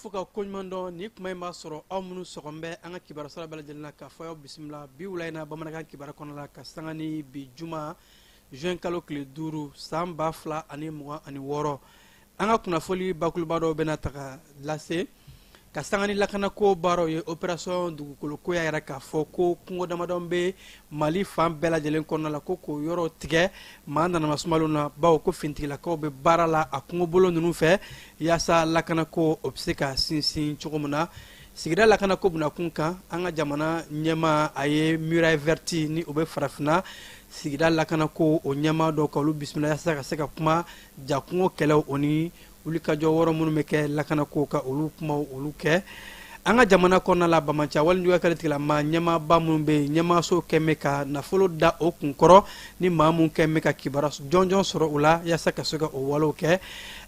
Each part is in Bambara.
fo ka koɲuman dɔn. Ni kuma in b'a sɔrɔ aw minnu sɔgɔn bɛ an ka kibaru sira bɛɛ lajɛlen na, k'a fɔ aw bisimila bi wula in na bamanankan kibaru kɔnɔ la, ka sanga ni bi juma juin kalo tile 5 san 2026. An ka kunnafoli bakuruba dɔw bɛna taga lase ka sanga ni lakanako baaraw ye. Opération dugukoloko y'a yira k'a fɔ ko kungo damadɔ bɛ Mali fan bɛɛ lajɛlen kɔnɔna la, ko k'o yɔrɔ tigɛ maa nanama sumalenw na, bawo ko fintigilakaw bɛ baara la a kungobolo ninnu fɛ, yaasa lakanako o bɛ se ka sinsin cogo min na. Sigida lakanako bunakun kan, an ka jamana ɲɛmaa a ye Muraille Verte ni o bɛ farafinna sigida lakanako o ɲɛmaa dɔw ka olu bisimila, yaasa ka se ka kuma ja kungo kɛlɛw o ni wulikajɔ wɔrɔ minnu bɛ kɛ lakanako ka olu kumaw olu kɛ an ka jamana kɔnɔna la. Banbaanci wale juguya kɛlɛ tigilama ɲɛmaaba minnu bɛ yen, ɲɛmaaso kɛn bɛ ka nafolo da o kunkɔrɔ ni maa min kɛn bɛ ka kibaru jɔnjɔn sɔrɔ u la, yaasa ka se ka o walew kɛ.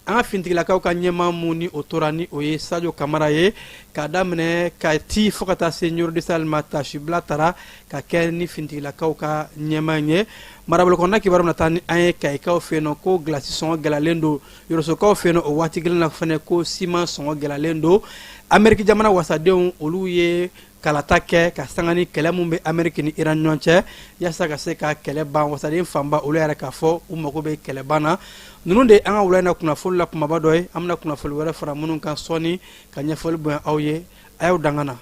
An ka fintigilakaw ka ɲɛmaa mun ni o tora, ni o ye Sajo Kamara ye, k'a daminɛ Kati fo ka taa se Ɲɔrɔ du Sahel ma, tasibila tara ka kɛ ni fintigilakaw ka ɲɛmaa ye. Marabolo kɔnɔna kibaru bɛna taa ni an ye Kayikaw fɛ yen nɔ, ko gilasi sɔngɔ gɛlɛyalen don. Yɔrɔsokaw fɛ yen nɔ, o waati kelen na fɛnɛ, ko siman sɔngɔ gɛlɛyalen don. Ameriki jamana wasadenw olu ye kalata kɛ ka sanga ni kɛlɛ min bɛ Ameriki ni Iran ɲɔgɔn cɛ, yaasa ka se ka kɛlɛ ban. Wasaden fanba olu yɛrɛ k'a fɔ u mago bɛ kɛlɛ ban na. Ninnu de an ka wula in na kunnafoni la kumaba dɔ ye. An bɛna kunnafoni wɛrɛ fara minnu kan sɔɔni ka ɲɛfɔli bonya aw ye. A y'aw danga na.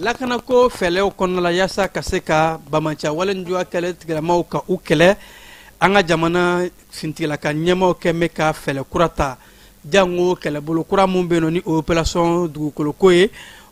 Lakanako fɛlɛw kɔnɔna la, yaasa ka se ka banbaanci wale juguya kɛlɛ tigilamaw ka u kɛlɛ, an ka jamana fintigilaka ɲɛmaaw kɛn bɛ ka fɛlɛ kura ta, jango kɛlɛbolo kura min bɛ yen nɔ ni o opération dugukoloko ye.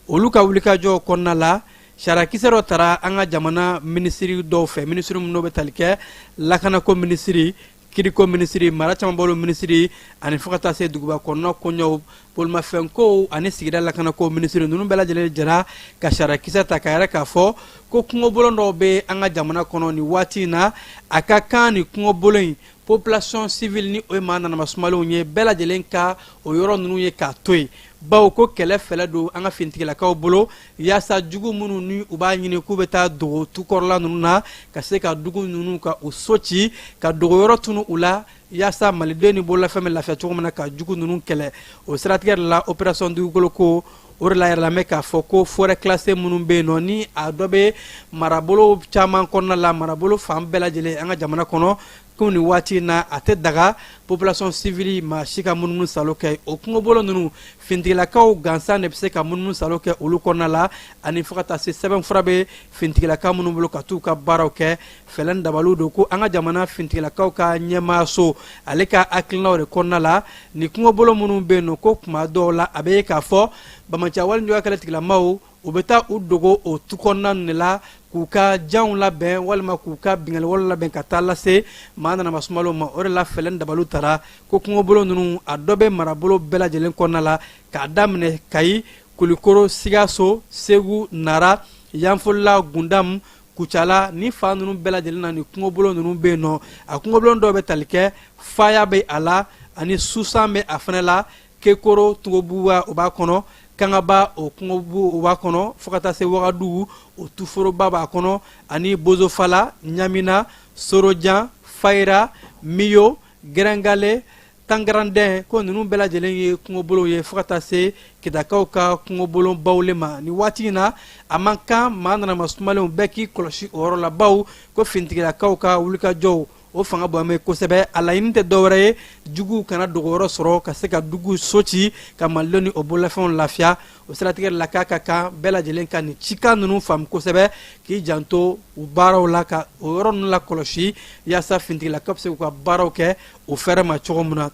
Olu ka wulikajɔw kɔnɔna la, sariyakisɛ dɔ tara an ka jamana minisiri dɔw fɛ, minisiri minnu bɛ tali kɛ lakanako minisiri, kiriko minisiri, mara camanbolo minisiri, ani fo ka taa se duguba kɔnɔna koɲɛw, bolimafɛnkow ani sigida lakanako minisiri. Ninnu bɛɛ lajɛlen jɛra ka sariyakisɛ ta k'a yira k'a fɔ ko kungobolo dɔw bɛ an ka jamana kɔnɔ nin waati in na, a ka kan ni kungobolo in population civile ni o ye maa nanama sumalenw ye, bɛɛ lajɛlen ka o yɔrɔ ninnu ye k'a to yen, bawo ko kɛlɛ fɛlɛ don an ka fintigilakaw bolo, yaasa jugu minnu ni u b'a ɲini k'u bɛ taa dogo tukɔrɔla ninnu na, ka se ka dugu ninnu ka u so ci, ka dogoyɔrɔ tunu u la, yaasa maliden ni bololafɛn bɛ lafiya cogo min na, ka jugu ninnu kɛlɛ. O siratigɛ de la, opération dugukolo ko o de la yɛrɛ bɛ k'a fɔ ko forêt classée minnu bɛ yen nɔ, ni a dɔ bɛ marabolo caman kɔnɔna la, marabolo fan bɛɛ lajɛlen an ka jamana kɔnɔ, ko nin waati in na a tɛ daga population civile maa si ka munumunu salo kɛ o kungobolo ninnu. Fintigilakaw gansan de bɛ se ka munumunu salo kɛ olu kɔnɔna la, ani fo ka taa se sɛbɛnfura bɛ fintigilaka minnu bolo ka t'u ka baaraw kɛ. Fɛlɛ ni dabaliw don ko an ka jamana fintigilakaw ka ɲɛmaaso ale ka hakilinaw de kɔnɔna la, ni kungobolo minnu bɛ yen nɔ, ko kuma dɔw la a bɛ ye k'a fɔ banbaanci wale juguya kɛlɛ tigilamaw u bɛ taa u dogo o tu kɔnɔna de la, k'u ka janw labɛn walima k'u ka binkanni wale labɛn ka taa lase maa nanama sumalenw ma. O de la fɛlɛ ni dabaliw tara ko kungobolo ninnu a dɔ bɛ marabolo bɛɛ lajɛlen kɔnɔna la, k'a daminɛ Kayi, Kulikoro, Sikaso, Segu, Nara, Yanfolila, Gundamu, Kucala, ni fan ninnu bɛɛ lajɛlen na ni kungobolo ninnu bɛ yen nɔ. A kungobolo dɔw bɛ tali kɛ Faya bɛ a la, ani Susan bɛ a fana la, Kekoro kungobuba o b'a kɔnɔ, Kangaba o kungobu o b'a kɔnɔ, fo ka taa se Wagadugu o tuforoba b'a kɔnɔ, ani Bozofala, Ɲamina, Sorojan, Fayira, Miyo, Gɛrɛngale, Tangarandɛn, ko ninnu bɛɛ lajɛlen ye kungobolow ye, fo ka taa se Kitakaw ka kungobolo Bawule ma. Ni waati in na, a man kan maa nanama sumalenw bɛɛ k'i kɔlɔsi o yɔrɔ la, bawo ko fintigilakaw ka wulikajɔw o fanga bonyalen kosɛbɛ. A laɲini tɛ dɔwɛrɛ ye, juguw kana dogoyɔrɔ sɔrɔ ka se ka dugu so ci, ka malidenw ni o bololafɛnw lafiya. O siratigɛ la, k'a ka kan bɛɛ lajɛlen ka nin cikan ninnu faamu kosɛbɛ, k'i janto u baaraw la, ka o yɔrɔ ninnu lakɔlɔsi, yaasa fintigilakaw bɛ se k'u ka baaraw kɛ o fɛrɛ ma cogo min na.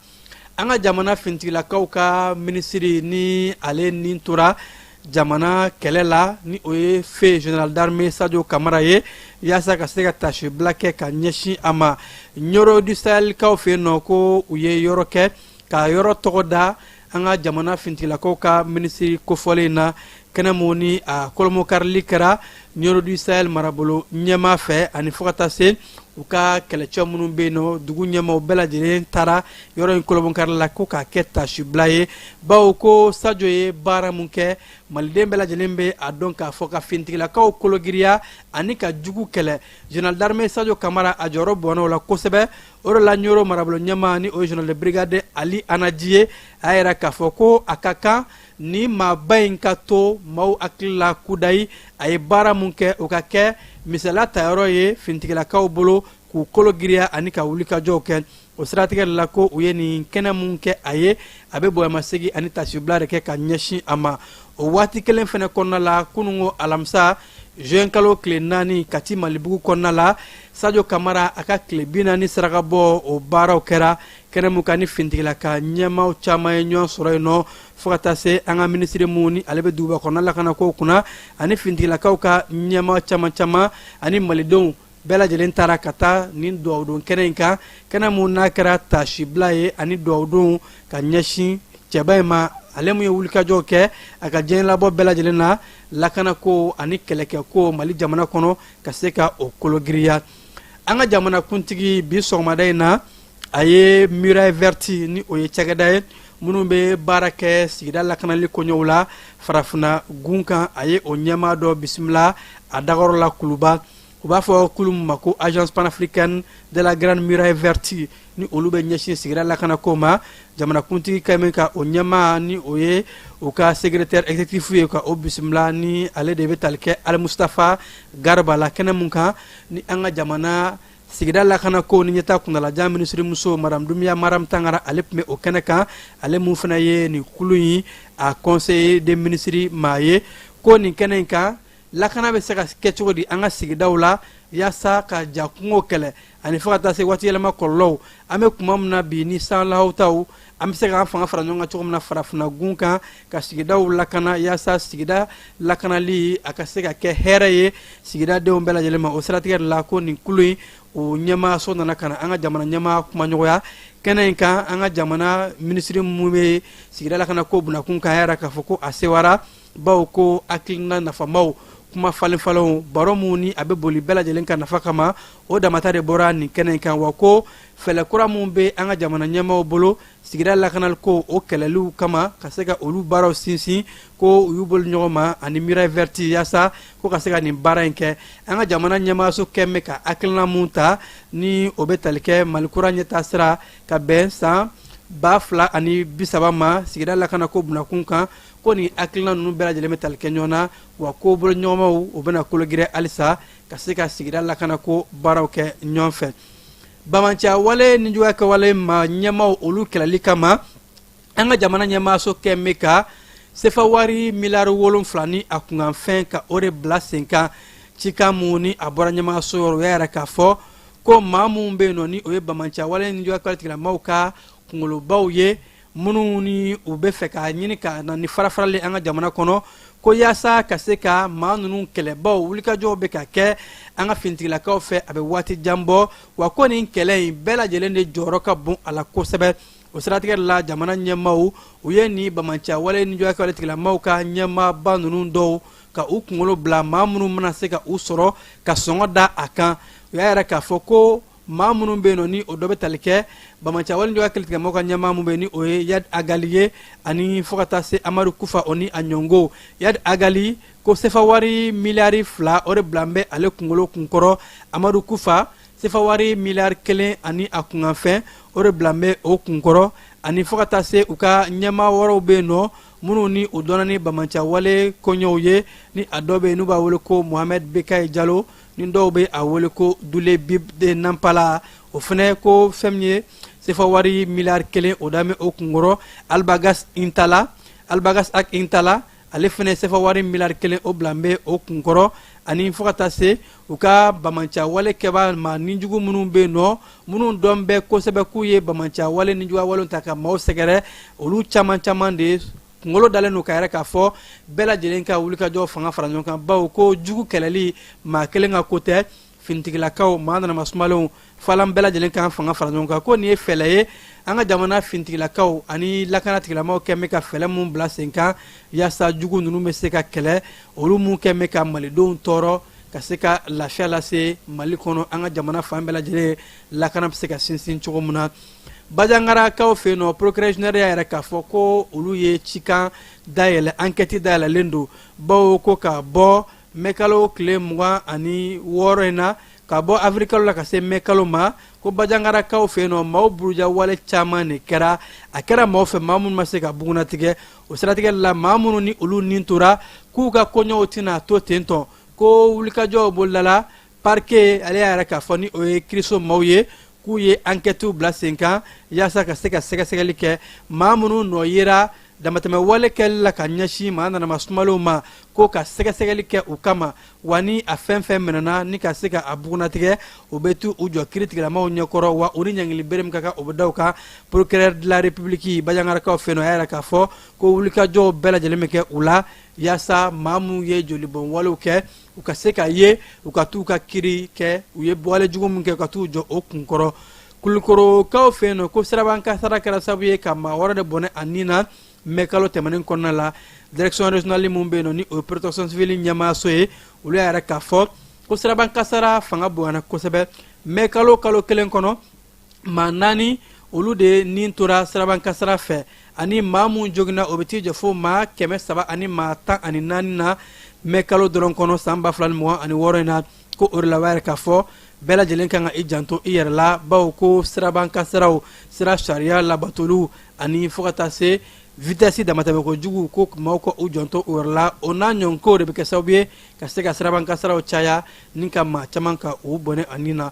An ka jamana fintigilakaw ka minisiri ni ale nin tora jamana kɛlɛ la, ni o ye feu général d'armée Sadio Kamara ye, yaasa ka se ka tasibila kɛ ka ɲɛsin a ma Ɲɔrɔ du Sahelkaw fɛ yen nɔ, ko u ye yɔrɔ kɛ ka yɔrɔ tɔgɔ da an ka jamana fintigilakaw ka minisiri kofɔlen na. Kɛnɛ mun ni a kolomokarili kɛra Nioro du Sahel marabolo ɲɛmaa fɛ, ani fo ka taa se u ka kɛlɛcɛ minnu bɛ yen nɔ, dugu ɲɛmaaw bɛɛ lajɛlen taara yɔrɔ in kolobonkari la ko k'a kɛ tasibila ye, bawo ko Sajo ye baara mun kɛ, maliden bɛɛ lajɛlen bɛ a dɔn k'a fɔ ka fintigilakaw kologiriya ani ka jugu kɛlɛ, général d'armée Sajo Kamara a jɔyɔrɔ bɔnna o la kosɛbɛ. O de la Ɲoro marabolo ɲɛmaa, ni o ye général de brigade Ali Anaji ye, a y'a yira k'a fɔ ko a ka kan ni maaba in ka to maaw hakili la kudayi. A ye baara mun kɛ, o ka kɛ misaliya tayɔrɔ ye fintigilakaw bolo k'u kolo giriya ani ka wulikajɔw kɛ. O siratigɛ de la ko u ye nin kɛnɛ mun kɛ a ye, a bɛ bonyamasegin ani tasibila de kɛ ka ɲɛsin a ma. O waati kelen fɛnɛ kɔnɔna la, kunungo alamisa juin kalo tile 4, Kati Malibugu kɔnɔna la, Sajo Kamara a ka tile 40 sarakabɔ o baaraw kɛra kɛnɛ mun kan, ni fintigilaka ɲɛmaaw caman ye ɲɔgɔn sɔrɔ yen nɔ, fo ka taa se an ka minisiri mun ni ale bɛ duguba kɔnɔna lakanako kunna, ani fintigilakaw ka ɲɛmaa caman caman ani malidenw bɛɛ lajɛlen taara ka taa nin dugawudon kɛnɛ in kan, kɛnɛ mun n'a kɛra tasibila ye ani dugawudon ka ɲɛsin cɛba in ma, ale mun ye wulikajɔw kɛ a ka diɲɛlabɔ bɛɛ lajɛlen na lakanako ani kɛlɛkɛko Mali jamana kɔnɔ ka se ka o kologiriya. An ka jamanakuntigi, bi sɔgɔmada in na, a ye Muraille Verte, ni o ye cakɛda ye minnu bɛ baara kɛ sigida lakanali koɲɛw la farafinna gun kan, a ye o ɲɛmaa dɔ bisimila a dagayɔrɔ la Kuluba. U b'a fɔ kulu min ma ko Agence panafricaine de la Grande Muraille Verte, ni olu bɛ ɲɛsin sigida lakanako ma. Jamanakuntigi ka min ka o ɲɛmaa, ni o ye u ka secrétaire exécutif ye, ka o bisimila, ni ale de bɛ tali kɛ Ali Mustafa Garba la. Kɛnɛ mun kan, ni an ka jamana sigida lakanako ni ɲɛta kuntalajan minisirimuso madame Dumiya Maram Tangara, ale tun bɛ o kɛnɛ kan, ale mun fana ye nin kulu in a conseiller des ministres maa ye, ko nin kɛnɛ in kan, lakana bɛ se ka kɛ cogo di an ka sigidaw la yaasa ka ja kungo kɛlɛ ani fo ka taa se waati yɛlɛma kɔlɔlɔw. An bɛ kuma min na bi, ni san lahawtaw, an bɛ se k'an fanga fara ɲɔgɔn kan cogo min na farafinna gun kan ka sigidaw lakana, yaasa sigida lakanali a ka se ka kɛ hɛrɛ ye sigidadenw bɛɛ lajɛlen ma. O siratigɛ de la ko nin kulu in o ɲɛmaaso nana ka na an ka jamana ɲɛmaa kumaɲɔgɔnya kɛnɛ in kan. An ka jamana minisiri mun bɛ sigida lakana ko bunakun kan, y'a yira k'a fɔ ko a sewara, bawo ko hakilina nafamaw, kuma falen falenw, baro mun ni a bɛ boli bɛɛ lajɛlen ka nafa kama, o damata de bɔra nin kɛnɛ in kan. Wa ko fɛɛrɛ kura mun bɛ an ka jamana ɲɛmaaw bolo sigida lakanaliko o kɛlɛliw kama, ka se ka olu baaraw sinsin, ko u y'u bolo ɲɔgɔn ma ani Muraille Verte yaasa ko ka se ka nin baara in kɛ. An ka jamana ɲɛmaaso kɛn bɛ ka hakilina mun ta, ni o bɛ tali kɛ Mali kura ɲɛta sira ka bɛn san 2030 ma sigida lakanako bunakun kan, ko nin hakilina ninnu bɛɛ lajɛlen bɛ tali kɛ ɲɔgɔn na, wa ko bolo ɲɔgɔnmaw o bɛna kologirɛ halisa ka se ka sigida lakanako baaraw kɛ ɲɔgɔn fɛ. Bamanciya wale ni juguya kɛwale ma ɲɛmaaw, olu kɛlɛli kama, an ka jamana ɲɛmaaso kɛn bɛ ka sefa wari miliyari 7 ni a kunkanfɛn ka o de bila sen kan. Cikan mun ni a bɔra ɲɛmaaso yɔrɔ, o y'a yira k'a fɔ ko maa minnu bɛ yen nɔ, ni o ye bamanciya wale ni juguya kɛwale tigilamaaw ka kunkolobaw ye, minnu ni u bɛ fɛ k'a ɲini ka na ni farafarali an ka jamana kɔnɔ, ko yaasa ka se ka maa ninnu kɛlɛbaw, wulikajɔw bɛ ka kɛ an ka finitigilakaw fɛ a bɛ waati jan bɔ, wa ko nin kɛlɛ in bɛɛ lajɛlen de jɔyɔrɔ ka bon a la kosɛbɛ. O siratigɛ la, jamana ɲɛmaaw u ye nin bamanciya wale ni juguya kɛwale tigilamaaw ka ɲɛmaaba ninnu dɔw ka u kunkolo bila, maa minnu bɛna se ka u sɔrɔ ka sɔngɔ da a kan. U y'a yira k'a fɔ ko maa minnu bɛ yen nɔ, ni o dɔ bɛ tali kɛ bamanciya wale juguya kɛlɛ tigilamaaw ka ɲɛmaa min bɛ yen, ni o ye Yad Agali ye, ani fo ka taa se Amadu Kufa o ni a ɲɔngo. Yad Agali ko sefa wari miliyari 2, o de bila bɛ ale kunkolo kunkɔrɔ. Amadu Kufa, sefa wari miliyari 1 ani a kunkanfɛn, o de bila bɛ o kunkɔrɔ, ani fo ka taa se u ka ɲɛmaa wɛrɛw bɛ yen nɔ, minnu ni u dɔnna ni bamanciya wale koɲɛw ye, ni a dɔ bɛ yen n'u b'a wele ko Mohamɛd Bekayi Jalo, ni dɔw bɛ a wele ko Dule Bib de Nampala, o fana ko fɛn min ye sefa wari miliyari 1, o dalen bɛ o kunkɔrɔ. Albagas Intala, Albagas Ak Intala, ale fana sefa wari miliyari 1, o bila bɛ o kunkɔrɔ, ani fo ka taa se u ka bamanciya wale kɛba maa nijugu minnu bɛ yen nɔ, minnu dɔn bɛ kosɛbɛ k'u ye bamanciya wale nijuguya walew ta ka maaw sɛgɛrɛ, olu caman caman de kunkolo dalen don ka yɛrɛ k'a fɔ bɛɛ lajɛlen ka wulikajɔ fanga fara ɲɔgɔn kan, bawo ko jugu kɛlɛli maa kelen ka ko tɛ. Finitigilakaw, maa nanama sumalenw, falan bɛɛ lajɛlen kan fanga fara ɲɔgɔn kan, ko nin ye fɛɛrɛ ye an ka jamana finitigilakaw ani lakana tigilamaw kɛ bɛ ka fɛɛrɛ mun bila sen kan yaasa jugu ninnu bɛ se ka kɛlɛ, olu mun kɛ bɛ ka malidenw tɔɔrɔ, ka se ka lafiya lase Mali kɔnɔ, an ka jamana fan bɛɛ lajɛlen lakana bɛ se ka sinsin cogo min na. Bajangarakaw fɛ yen nɔ, procureur général y'a yɛrɛ k'a fɔ ko olu ye cikan dayɛlɛ, enquête dayɛlɛlen don, bawo ko ka bɔ mɛkalo tile 26 in na, ka bɔ avril kalo la ka se mɛkalo ma, ko Bajangarakaw fɛ yen nɔ, maaw buruja wale caman de kɛra. A kɛra maaw fɛ, maa minnu ma se ka bugunnatigɛ. O siratigɛ la, maa minnu ni olu nin tora, k'u ka koɲɛw tɛna to ten tɔ, ko wulikajɔw bolodala. Parquet ale y'a yɛrɛ k'a fɔ, ni o ye kiriso maaw ye, k'u ye enquête bila sen kan yaasa ka se ka sɛgɛsɛgɛli kɛ maa minnu nɔ yera damatɛmɛ wale kɛli la ka ɲɛsin maa nanama sumalenw ma, ko ka sɛgɛsɛgɛli kɛ u kama. Wa ni a fɛn fɛn minɛna ni ka se ka a bugunnatigɛ, o bɛ t'u u jɔ kiiritigilamaw ɲɛkɔrɔ, wa u ni ɲangili bere min ka kan, o bɛ da u kan. Procureur de la République Bajangarakaw fɛ yen nɔ, a y'a yɛrɛ k'a fɔ ko wulikajɔw bɛɛ lajɛlen bɛ kɛ u la yaasa maa minnu ye jolibɔn walew kɛ, u ka se ka ye, u ka t'u ka kiri kɛ, u ye wale jugu min kɛ, u ka t'u jɔ o kunkɔrɔ. Kulukorokaw fɛ yen nɔ, ko siraban kasara kɛra sababu ye ka maa wɔɔrɔ de bɔnɛ a nin na mɛ kalo tɛmɛnen kɔnɔna la. Direction régionale mun bɛ yen nɔ, ni o ye protection civile ɲɛmaayaso ye, olu y'a yɛrɛ k'a fɔ ko siraban kasara fanga bonyana kosɛbɛ mɛ kalo kalo kelen kɔnɔ. Maa naani, olu de nin tora siraban kasara fɛ, ani maa mun joginna, o bɛ t'i jɔ fo maa 314 na mɛ kalo dɔrɔn kɔnɔ san 2026 in na. Ko o de la, b'a yɛrɛ k'a fɔ bɛɛ lajɛlen kan ka i janto i yɛrɛ la, bawo ko siraban kasaraw, sira sariya labatoliw, ani fo ka taa se vitesse damatɛmɛ kojugu, ko maaw ka u janto u yɛrɛ la, o n'a ɲɔgɔnkow de bɛ kɛ sababu ye ka se ka siraban kasaraw caya ni ka maa caman ka u bɔnɛ a nin na.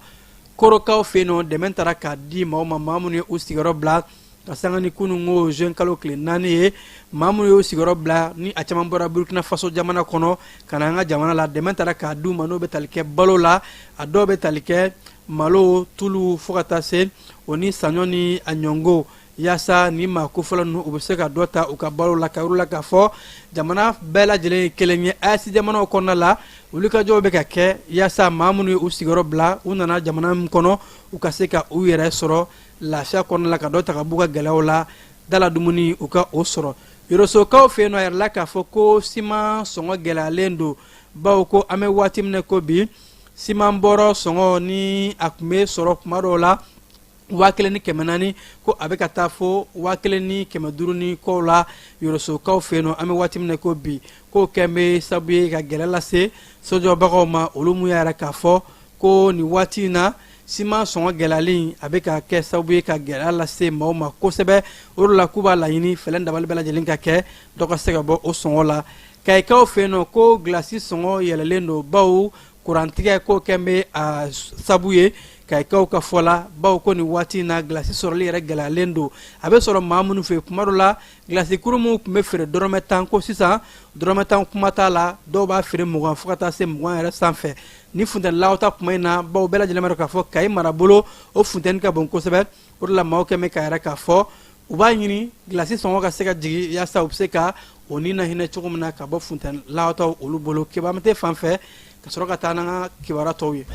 Korokaw fɛ yen nɔ, dɛmɛ taara k'a di maaw ma, maa minnu ye u sigiyɔrɔ bila ka sanga ni kununko juin kalo tile 4 ye. Maa minnu y'u sigiyɔrɔ bila, ni a caman bɔra Burkina Faso jamana kɔnɔ ka na an ka jamana la, dɛmɛ taara k'a d'u ma, n'o bɛ tali kɛ balo la, a dɔw bɛ tali kɛ malo, tulu, fo ka taa se o ni saɲɔ ni a ɲɔngo, yaasa ni maa kofɔlɔ ninnu, u bɛ se ka dɔ ta u ka balo la. Ka yɔrɔ la k'a fɔ jamana bɛɛ lajɛlen ye kelen ye AES jamanaw kɔnɔna la, wulikajɔw bɛ ka kɛ yaasa maa minnu ye u sigiyɔrɔ bila, u nana jamana min kɔnɔ, u ka se ka u yɛrɛ sɔrɔ lafiya kɔnɔna la, ka dɔ ta ka b'u ka gɛlɛyaw la, dala dumuni u ka o sɔrɔ. Yorosokaw fɛ yen nɔ, a yɛrɛ la k'a fɔ ko siman sɔngɔ gɛlɛyalen don, bawo ko an bɛ waati min na ko bi, siman bɔrɔ sɔngɔ ni a tun bɛ sɔrɔ kuma dɔw la 1400, ko a bɛ ka taa fo 1500 ni kɔw la Yorosokaw fɛ yen nɔ an bɛ waati min na ko bi. K'o kɛ bɛ sababu ye ka gɛlɛya lase sojɔbagaw ma, olu mun y'a yɛrɛ k'a fɔ ko nin waati in na, siman sɔngɔ gɛlɛyalen a bɛ ka kɛ sababu ye ka gɛlɛya lase maaw ma kosɛbɛ. O de la, k'u b'a laɲini fɛɛrɛ dabali bɛɛ lajɛlen ka kɛ, dɔ ka se ka bɔ o sɔngɔ la. Kayikaw fɛ yen nɔ, ko gilasi sɔngɔ yɛlɛlen don, bawo kurantigɛ k'o kɛ bɛ a sabu ye kayikaw ka fɔ la, bawo ko nin waati in na, gilasi sɔrɔli yɛrɛ gɛlɛyalen don. A bɛ sɔrɔ maa minnu fɛ, kuma dɔ la, gilasi kuru minnu tun bɛ feere dɔrɔmɛ 10, ko sisan dɔrɔmɛ 10 kuma t'a la, dɔw b'a feere 20 fo ka taa se 20 yɛrɛ sanfɛ ni funteni lawata kuma in na, bawo bɛɛ lajɛlen b'a dɔn k'a fɔ Kayi marabolo, o funteni ka bon kosɛbɛ. O de la, maaw kɛn bɛ k'a yɛrɛ k'a fɔ u b'a ɲini gilasi sɔngɔ ka se ka jigin yaasa u bɛ se ka o ni na hinɛ cogo min na ka bɔ funteni lawataw olu bolo. Kebamate fan fɛ, ka sɔrɔ ka taa n'an ka kibaruya tɔw ye.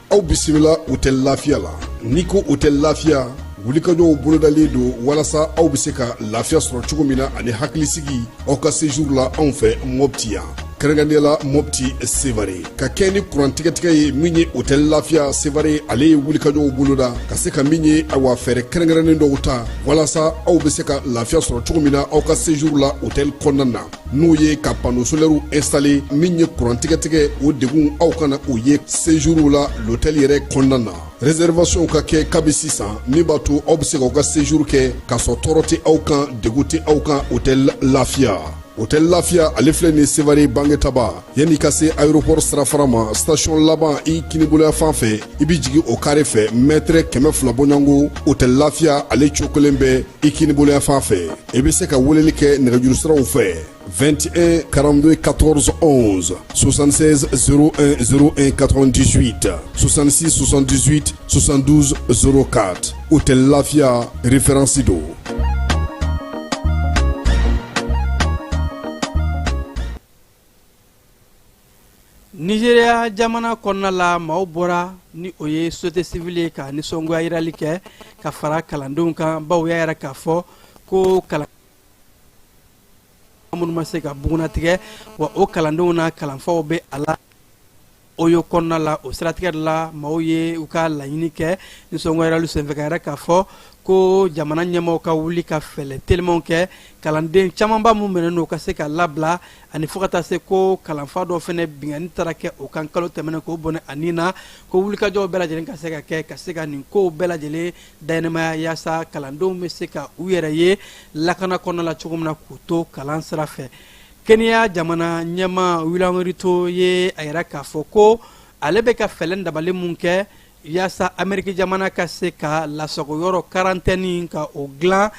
Aw bisimila Hôtel Lafiya la. N'i ko Hôtel Lafiya, wulikajɔw bolodalen don walasa aw bɛ se ka lafiya sɔrɔ cogo min na ani hakilisigi aw ka séjour la anw fɛ Mɔpti yan, kɛrɛnkɛrɛnnenya la Mɔpti Sevare. Ka kɛ ni kuran tigɛtigɛ ye min ye, Hôtel Lafiya Sevare ale ye wulikajɔw boloda ka se ka min ye, awa, fɛɛrɛ kɛrɛnkɛrɛnnen dɔw ta walasa aw bɛ se ka lafiya sɔrɔ cogo min na aw ka séjour la hôtel kɔnɔna na, n'o ye ka panneau solaire installé. Min ye kuran tigɛtigɛ, o degun aw kana o ye séjour la l'hôtel yɛrɛ kɔnɔna na. Réservation ka kɛ kabi sisan, min b'a to aw bɛ se k'aw ka séjour kɛ k'a sɔrɔ tɔɔrɔ tɛ aw kan, degun tɛ aw kan. Hôtel Lafiya, Hôtel Lafiya ale filɛ nin Sevare Bangetaba, yanni ka se aéroport sirafara ma, station laban i kiniboloya fan fɛ, i bɛ jigin o carré fɛ, mètre 200 bɔɲɔgɔnko, Hôtel Lafiya ale cokolen bɛ i kiniboloya fan fɛ. I bɛ se ka weleli kɛ nɛgɛjuru siraw fɛ: 21 42 14 11, 76 01 01 98, 66 78 72 04. Hôtel Lafia, référence do. Nizeriya jamana kɔnɔna la, maaw bɔra ni o ye société civile ye ka nisɔngoya yirali kɛ ka fara kalandenw kan, bawo y'a yira k'a fɔ ko kalan minnu ma se ka bugunnatigɛ, wa o kalandenw na kalanfaw bɛ a la Oyo kɔnɔna la. O siratigɛ de la, maaw ye u ka laɲini kɛ nisɔngoya yirali senfɛ ka yira k'a fɔ ko jamana ɲɛmaaw ka wuli ka fɛɛrɛ telimanw kɛ, kalanden camanba minnu minɛnen don ka se ka labila, ani fo ka taa se ko kalanfa dɔ fana binkanni taara kɛ o kan kalo tɛmɛnen k'o bɔnɛ a ni na, ko wulikajɔw bɛɛ lajɛlen ka se ka kɛ ka se ka nin kow bɛɛ lajɛlen daɲɛnamaya, yaasa kalandenw bɛ se ka u yɛrɛ ye lakana kɔnɔna la cogo min na k'u to kalan sira fɛ. Kenya jamana ɲɛmaa William Ruto ye a yira k'a fɔ ko ale bɛ ka fɛɛrɛ dabali mun kɛ yaasa Ameriki jamana ka se ka lasago yɔrɔ quarantaine ka o dilan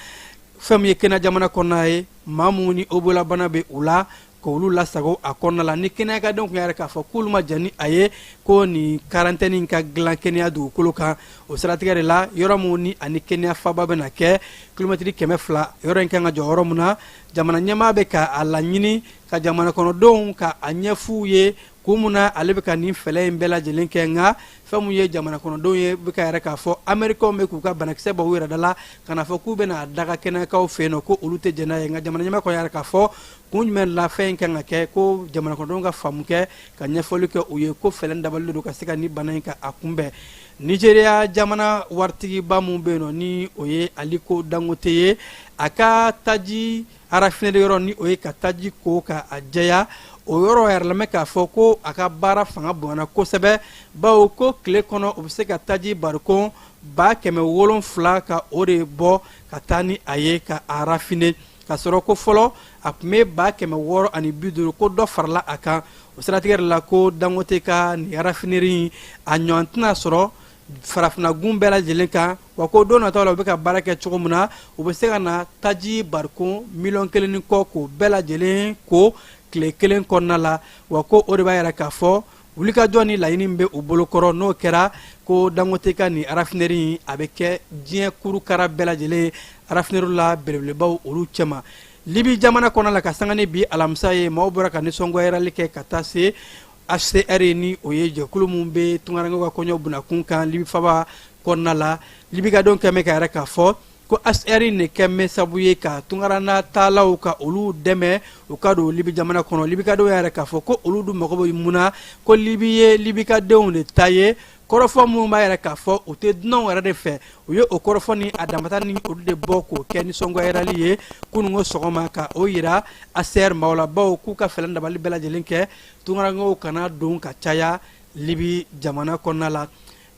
fɛn min ye Kenya jamana kɔnɔna ye, maa minnu ni Ebola bana bɛ u la, k'olu lasago a kɔnɔna la. Ni Kenyakadenw tun y'a yira k'a fɔ k'olu ma jɛn ni a ye ko nin quarantaine ka dilan Kenya dugukolo kan. O siratigɛ de la, yɔrɔ min ni ani Kenya faba bɛna kɛ kilomɛtiri 200, yɔrɔ in kan ka jɔ yɔrɔ min na, jamana ɲɛmaa bɛ ka a laɲini ka jamana kɔnɔdenw ka a ɲɛf'u ye kun mun na ale bɛ ka nin fɛɛrɛ in bɛɛ lajɛlen kɛ. Nka fɛn mun ye jamana kɔnɔdenw ye bɛ ka yɛrɛ k'a fɔ Amerikaw bɛ k'u ka banakisɛ bɔ u yɛrɛ da la ka na fɔ k'u bɛna a daga Kenyakaw fɛ yen nɔ, ko olu tɛ jɛn n'a ye. Nka jamana ɲɛmaa kɔni yɛrɛ k'a fɔ kun jumɛn la fɛn in kan ka kɛ, ko jamana kɔnɔdenw ka faamu kɛ ka ɲɛfɔli kɛ u ye ko fɛɛrɛ dabali don ka se ka ni bana in ka a kunbɛn. Nigeria jamana waritigiba min bɛ yen nɔ, ni o ye Aliko Dangote ye, a ka taji raffinerie yɔrɔ, ni o ye ka taji ko ka a jɛya, o yɔrɔ yɛrɛ lamɛn k'a fɔ ko a ka baara fanga bonyana kosɛbɛ, bawo ko tile kɔnɔ o bɛ se ka taji barikon 700,000 ka o de bɔ ka taa ni a ye ka a raffiner, ka sɔrɔ ko fɔlɔ a tun bɛ 650,000, ko dɔ farala a kan. O siratigɛ de la, ko Dangote ka nin raffinerie a ɲɔgɔn tɛna sɔrɔ farafinagun bɛɛ lajɛlen kan, wa ko don nataw la, u bɛ ka baara kɛ cogo min na, u bɛ se ka na taji barikon miliyɔn 1 ni kɔ k'o bɛɛ lajɛlen ko tile kelen kɔnɔna la. Wa ko o de b'a yira k'a fɔ wulikajɔ ni laɲini bɛ u bolokɔrɔ, n'o kɛra ko Dangote ka nin raffinerie a bɛ kɛ diɲɛ kurukara bɛɛ lajɛlen raffinerie la belebelebaw olu cɛma. Libi jamana kɔnɔ la, ka sanga ni bi alamisa ye, maaw bɔra ka nisɔngoya yirali kɛ ka taa se HCR, ni o ye jɛkulu min bɛ tunkarankew ka koɲɛw bunakun kan Libi faba kɔnɔna la. Libikadenw kɛmɛ ka yɛrɛ k'a fɔ ko HCR de kɛn bɛ sabu ye ka tunkaranna taalaw ka olu dɛmɛ u ka don Libi jamana kɔnɔ. Libikadenw y'a yɛrɛ k'a fɔ ko olu dun mago bɛ mun na, ko Libi ye Libikadenw de ta ye. Kɔrɔfɔ minnu b'a yɛrɛ k'a fɔ u tɛ dunanw yɛrɛ de fɛ, u ye o kɔrɔfɔ ni a damata ni olu de bɔ k'o kɛ nisɔngoya yirali ye kununko sɔgɔma, ka o yira HCR maaw la, bawo k'u ka fɛɛrɛ dabali bɛɛ lajɛlen kɛ tunkarankew kana don ka caya Libi jamana kɔnɔna la.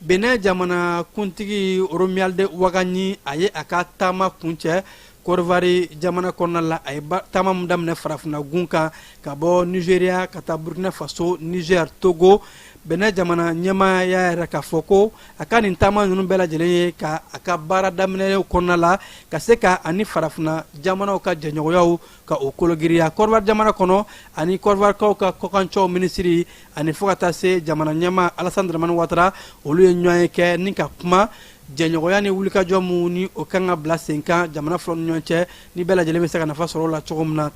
Benin jamana kuntigi Romuald Wadagni, a ye a ka taama kuncɛ Côte jamana kɔnɔna la. A ye taama min daminɛ farafinna gun kan ka bɔ Nigeria ka taa Burkina Faso, Niger, Togo, Benin jamana ɲɛmaa y'a yɛrɛ k'a fɔ ko a ka nin taama ninnu bɛɛ lajɛlen ye ka a ka baara daminɛ kɔnɔna la ka se ka ani farafinna jamanaw ka jɛɲɔgɔnyaw ka o kologiriya. Côte jamana kɔnɔ, ani Kɔdiwarikaw ka kɔkancɛw minisiri ani fo ka taa se jamana ɲɛmaa Alassane Dramane Ouattara, olu ye ɲɔgɔn ye kɛ ni ka kuma jɛɲɔgɔnya ni wulikajɔ min ni o kan ka bila sen kan jamana fila ni ɲɔgɔn cɛ, ni bɛɛ lajɛlen bɛ se ka nafa sɔrɔ o la cogo min na.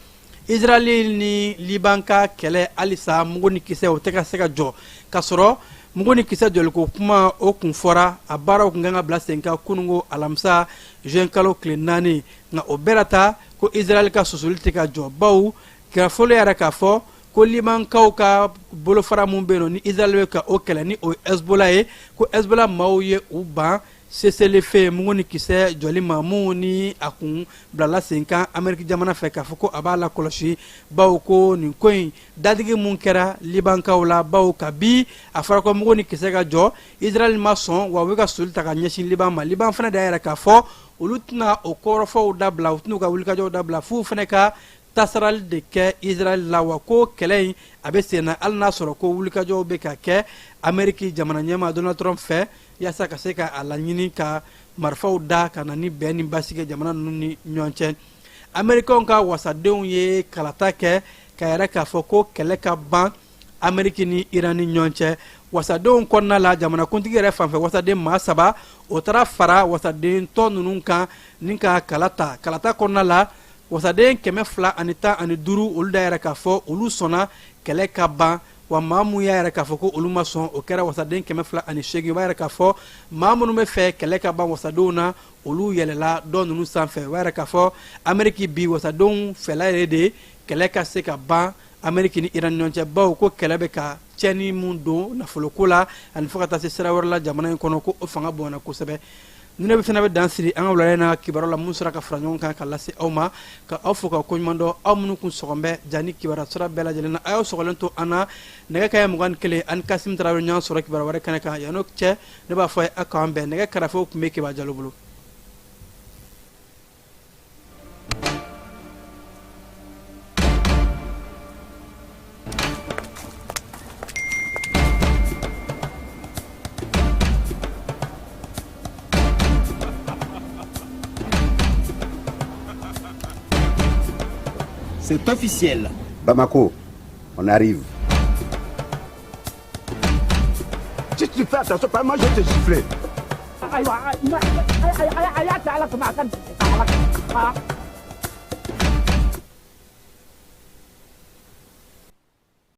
Israël ni Liban ka kɛlɛ, halisa mugu ni kisɛ o tɛ ka se ka jɔ, ka sɔrɔ mugu ni kisɛ jɔliko kuma o kun fɔra, a baaraw kun kan ka bila sen kan kununko alamisa juin kalo tile 4, nka o bɛɛ ta ko Israël ka susuli tɛ ka jɔ, bawo kunnafoni yɛrɛ k'a fɔ ko Libankaw ka bolofara min bɛ yen nɔ ni Israël bɛ ka o kɛlɛ, ni o ye Hezbollah ye, ko Hezbollah maaw ye u ban cessez-le-feu mugu ni kisɛ jɔli ma mun ni a kun bilala sen kan Amérique jamana fɛ k'a fɔ ko a b'a lakɔlɔsi, bawo ko nin ko in dadigi mun kɛra Libankaw la, bawo kabi a fɔra ko mugu ni kisɛ ka jɔ, Israël ma sɔn, wa u bɛ ka soli ta ka ɲɛsin Liban ma. Liban fana de y'a yɛrɛ k'a fɔ olu tɛna o kɔrɔfɔw dabila, u tɛna u ka wulikajɔw dabila f'u fana ka tasarali de kɛ Israël la. Wa ko kɛlɛ in a bɛ sen na hali n'a sɔrɔ ko wulikajɔw bɛ ka kɛ Amérique jamana ɲɛmaa Donald Trump fɛ yaasa ka se ka a laɲini ka marifaw da ka na ni bɛn ni basigi jamana ninnu ni ɲɔgɔn cɛ. Américains ka wasadenw ye kalata kɛ ka yɛrɛ k'a fɔ ko kɛlɛ ka ban Ameriki ni Iran ni ɲɔgɔn cɛ. Wasadenw kɔnɔna la, jamanakuntigi yɛrɛ fanfɛ wasaden maa saba, o taara fara wasaden tɔ ninnu kan ni ka kala ta. Kalata kɔnɔna la, wasaden 215, olu da yɛrɛ k'a fɔ olu sɔnna kɛlɛ ka ban. Wa maa mun y'a yira k'a fɔ ko olu ma sɔn, o kɛra wasaden 208. O b'a yira k'a fɔ maa minnu bɛ fɛ kɛlɛ ka ban wasadenw na, olu yɛlɛla dɔ ninnu sanfɛ. O b'a yira k'a fɔ Ameriki bi wasadenw fɛla yɛrɛ de kɛlɛ ka se ka ban Ameriki ni Iran ɲɔgɔn cɛ, bawo ko kɛlɛ bɛ ka tiɲɛni mun don nafoloko la ani fo ka taa se sira wɛrɛ la jamana in kɔnɔ, ko o fanga bonyana kosɛbɛ. Ninnu de fana bɛ dan siri an ka wulada in na kibaru la mun sera ka fara ɲɔgɔn kan ka lase aw ma, ka aw fo ka koɲuman dɔn, aw minnu kun sɔgɔn bɛ ja ni kibaruya sira bɛɛ lajɛlen na. A y'aw sɔgɔlen to an na nɛgɛ kaɲɛ 21, ani Kasim Tarawele ɲɔgɔn sɔrɔ kibaruya wɛrɛ kɛnɛ kan. Yan'o cɛ, ne b'a fɔ a ye aw k'an bɛn. Nɛgɛ karafew tun bɛ Keba Jalo bolo. C'est officiel. Bamako, on arrive. Si tu fais attention, pas moi je vais te gifler. Ayiwa, a y'a cɛ ala kama, a ka.